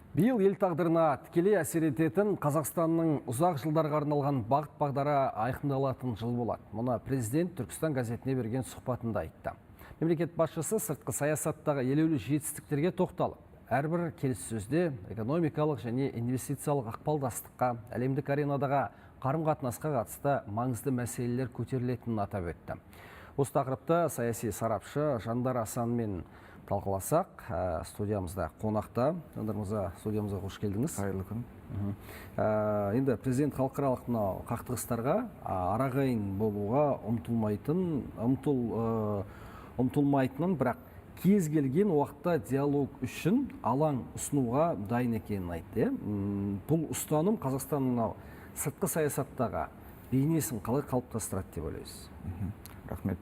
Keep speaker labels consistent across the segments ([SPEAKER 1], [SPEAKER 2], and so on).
[SPEAKER 1] Биыл ел тағдырына тікелей әсер ететін Қазақстанның ұзақ жылдарға арналған бағыт бағдары айқындалатын жыл болады. Мұны президент Түркістан газетіне берген сұхбатында айтты. Мемлекет басшысы сыртқы саясаттағы елеулі жетістіктерге тоқталып, әрбір келіссөзде экономикалық және инвестициялық ықпалдастыққа, әлемдік аренадағы қарым-қатынасқа қатысты маңызды мәселелер көтерілетінін атап өтті. Осы тақырыпты саяси сарапшы Жандар Асанмен талқыласақ, студиямызда қонақта. Жандар мырза, студиямызға қош келдіңіз.
[SPEAKER 2] Қайырлы күн.
[SPEAKER 1] Енді президент халықаралық мынау қақтығыстарға арағайын болуға ұмтылмайтынын, бірақ кез келген уақытта диалог үшін алаң ұсынуға дайын екенін айтты. Иә? Бұл ұстаным Қазақстанның мынау сыртқы саясаттағы бейнесін қалай қалыптастырады деп ойлайсыз?
[SPEAKER 2] Рахмет.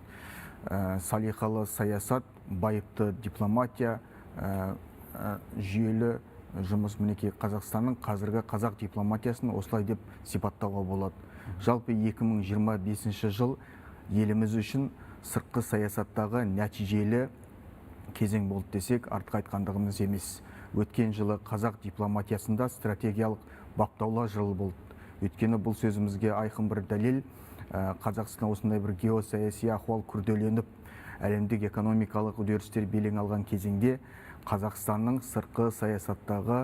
[SPEAKER 2] Салиқалы саясат, байыпты дипломатия, жүйелі жұмыс, мінекей, Қазақстанның қазіргі қазақ дипломатиясын осылай деп сипаттауға болады. Жалпы 2025 жыл еліміз үшін сыртқы саясаттағы нәтижелі кезең болды десек, артық айтқандығымыз емес. Өткен жылы қазақ дипломатиясында стратегиялық баптаулар жылы болды. Өйткені бұл сөзімізге айқын бір дәлел, Қазақстан осындай бір геосаяси ахуал күрделеніп, әлемдік экономикалық үдерістер белең алған кезеңде Қазақстанның сыртқы саясаттағы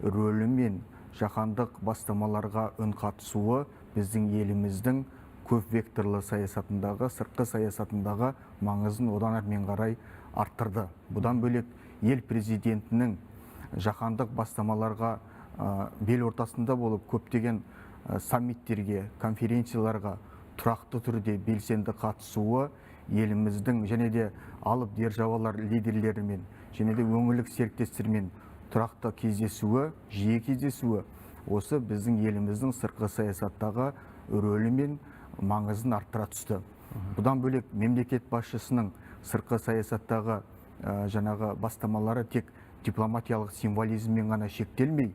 [SPEAKER 2] рөлі мен жаһандық бастамаларға үн қатысуы біздің еліміздің көп векторлы саясатындағы, сыртқы саясатындағы маңызын одан әрмен қарай арттырды. Бұдан бөлек, ел президентінің жаһандық бастамаларға бел ортасында болып, көптеген саммиттерге, конференцияларға тұрақты түрде белсенді қатысуы, еліміздің және де алып державалар лидерлерімен және де өңірлік серіктестермен тұрақты кездесуі, жиі кездесуі осы біздің еліміздің сыртқы саясаттағы рөлі мен маңызын арттыра түсті. Бұдан бөлек, мемлекет басшысының сыртқы саясаттағы жаңағы бастамалары тек дипломатиялық символизммен ғана шектелмей,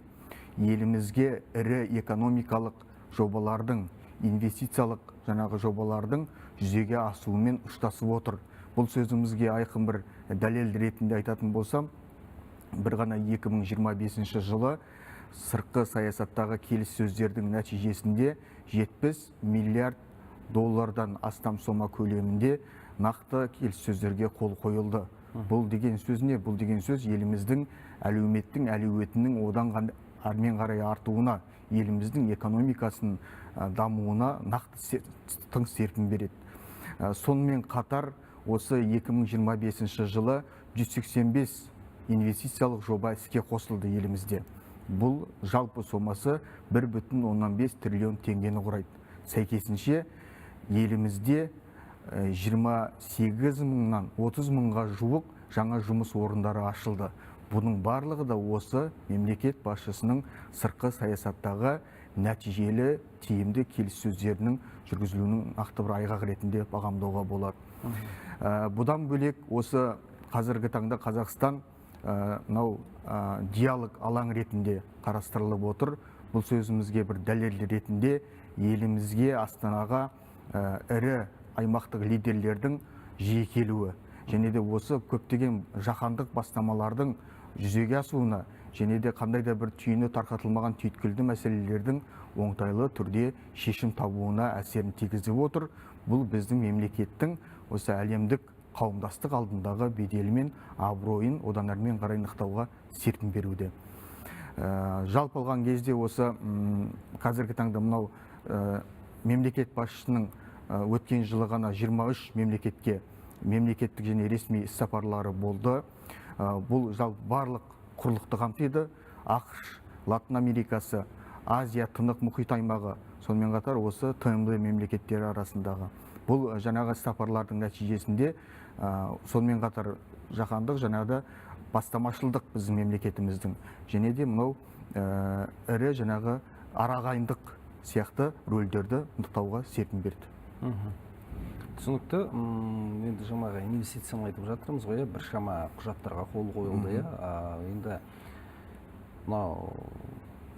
[SPEAKER 2] елімізге ірі экономикалық жобалардың, инвестициялық жаңағы жобалардың жүзеге асуымен ұштасып отыр. Бұл сөзімізге айқын бір дәлел ретінде айтатын болсам, бір ғана 2025 жылы сыртқы саясаттағы келіссөздердің нәтижесінде 70 миллиард доллардан астам сома көлемінде нақты келіссөздерге қол қойылды. Бұл деген сөз не? Бұл деген сөз еліміздің әлеуметтің әлеуетінің одан әрмен қарай артуына, еліміздің экономикасының дамуына нақты тың серпін береді. Сонымен қатар осы 2025 жылы 185 инвестициялық жоба іске қосылды елімізде. Бұл жалпы сомасы 1,5 триллион теңгені құрайды. Сәйкесінше, елімізде 28 мыңнан 30 мыңға жуық жаңа жұмыс орындары ашылды. Бұның барлығы да осы мемлекет басшысының сыртқы саясаттағы нәтижелі, тиімді келіссөздерінің жүргізілуінің нақты бір айғағы ретінде бағамдауға болады. Бұдан бөлек, осы қазіргі таңда Қазақстан мынау диалог алаң ретінде қарастырылып отыр. Бұл сөзімізге бір дәлел ретінде елімізге, Астанаға ірі аймақтық лидерлердің жиі келуі және де осы көптеген жаһандық бастамалардың жүзеге асуына және де қандай да бір түйіні тарқатылмаған түйткілді мәселелердің оңтайлы түрде шешім табуына әсерін тигізіп отыр. Бұл біздің мемлекеттің осы әлемдік қауымдастық алдындағы беделі мен абыройын одан әрмен қарай нықтауға серпін беруде. Жалпы алған кезде, осы қазіргі таңда мынау мемлекет басшысының өткен жылы ғана 23 мемлекетке мемлекеттік және ресми іссапарлары болды. Бұл жалпы барлық құрлықты қамтиды: АҚШ, Латын Америкасы, Азия Тынық мұхит аймағы, сонымен қатар осы ТМД мемлекеттері арасындағы. Бұл жаңағы іссапарлардың нәтижесінде, сонымен қатар жаһандық жаңағы бастамашылдық біздің мемлекетіміздің және де мынау ірі жаңағы арағайындық сияқты рөлдерді нықтауға серпін берді.
[SPEAKER 1] Түсінікті. Енді жаңағы инвестицияны айтып жатырмыз ғой, иә, біршама құжаттарға қол қойылды, иә. Енді мынау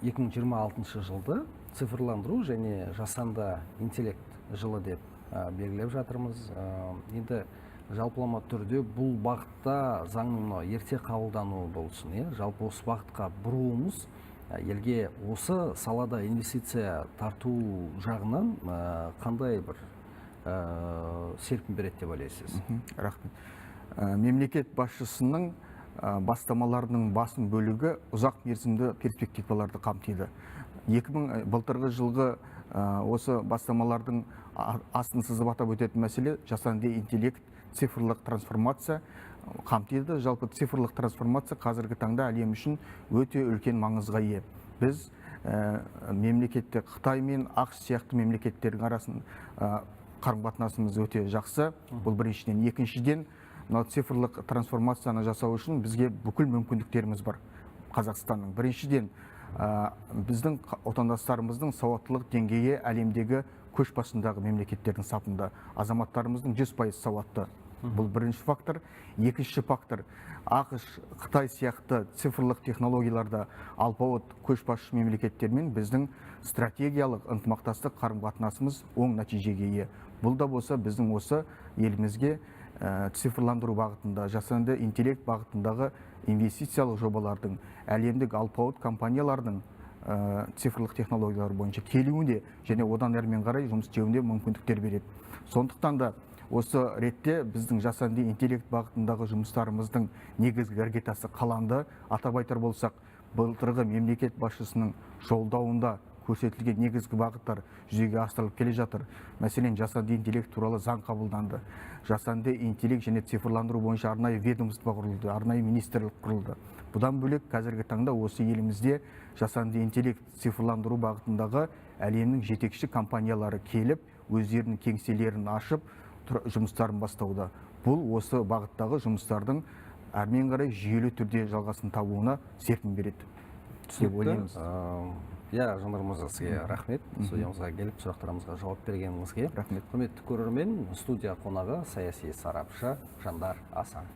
[SPEAKER 1] 2026 жылды цифрландыру және жасанды интеллект жылы деп белгілеп жатырмыз. Енді Жалпылама түрде бұл бағытта заңның мынау ерте қабылдануы болсын, иә, жалпы осы бағытқа бұруымыз елге осы салада инвестиция тарту жағынан қандай бір серпін береді деп ойлайсыз?
[SPEAKER 2] Рахмет. Мемлекет басшысының бастамаларының басым бөлігі ұзақ мерзімді перспективаларды қамтиды. 2000 былтырғы жылғы осы бастамалардың астын сызып атап өтетін мәселе жасанды интеллект, цифрлық трансформация қамтиды. Жалпы цифрлық трансформация қазіргі таңда әлем үшін өте үлкен маңызға ие. Біз мемлекетте Қытай мен АҚШ сияқты мемлекеттердің арасын қарым-қатынасымыз өте жақсы. Бұл біріншіден. Екіншіден, мынау цифрлық трансформацияны жасау үшін бізге бүкіл мүмкіндіктеріміз бар Қазақстанның. Біріншіден, біздің отандастарымыздың сауаттылық деңгейі әлемдегі көш басындағы мемлекеттердің сапында. Азаматтарымыздың 100% сауатты. Бұл бірінші фактор. Екінші фактор, АҚШ, Қытай сияқты цифрлық технологияларда алпауыт көшбасшы мемлекеттермен біздің стратегиялық ынтымақтастық қарым-қатынасымыз оң нәтижеге ие. Бұл да болса біздің осы елімізге цифрландыру бағытында, жасанды интеллект бағытындағы инвестициялық жобалардың, әлемдік алпауыт компаниялардың цифрлық технологиялар бойынша келуіне және одан әрмен қарай жұмыс істеуіне мүмкіндіктер береді. Сондықтан да осы ретте біздің жасанды интеллект бағытындағы жұмыстарымыздың негізгі іргетасы қаланды. Атап айтар болсақ, былтырғы мемлекет басшысының жолдауында көрсетілген негізгі бағыттар жүзеге асырылып келе жатыр. Мәселен, жасанды интеллект туралы заң қабылданды. Жасанды интеллект және цифрландыру бойынша арнайы ведомство құрылды, арнайы министрлік құрылды. Бұдан бөлек, қазіргі таңда осы елімізде жасанды интеллект, цифрландыру бағытындағы әлемнің жетекші компаниялары келіп, өздерінің кеңселерін ашып, жұмыстарын бастауда. Бұл осы бағыттағы жұмыстардың әрмен қарай жүйелі түрде жалғасын табуына серпін береді деп ойлаймыз.
[SPEAKER 1] Иә, Жандар мырза, сізге рахмет. Студиямызға келіп, сұрақтарымызға жауап бергеніңізге.
[SPEAKER 2] Рахмет.
[SPEAKER 1] Құрметті көрермен, студия қонағы саяси сарапшы Жандар Асан.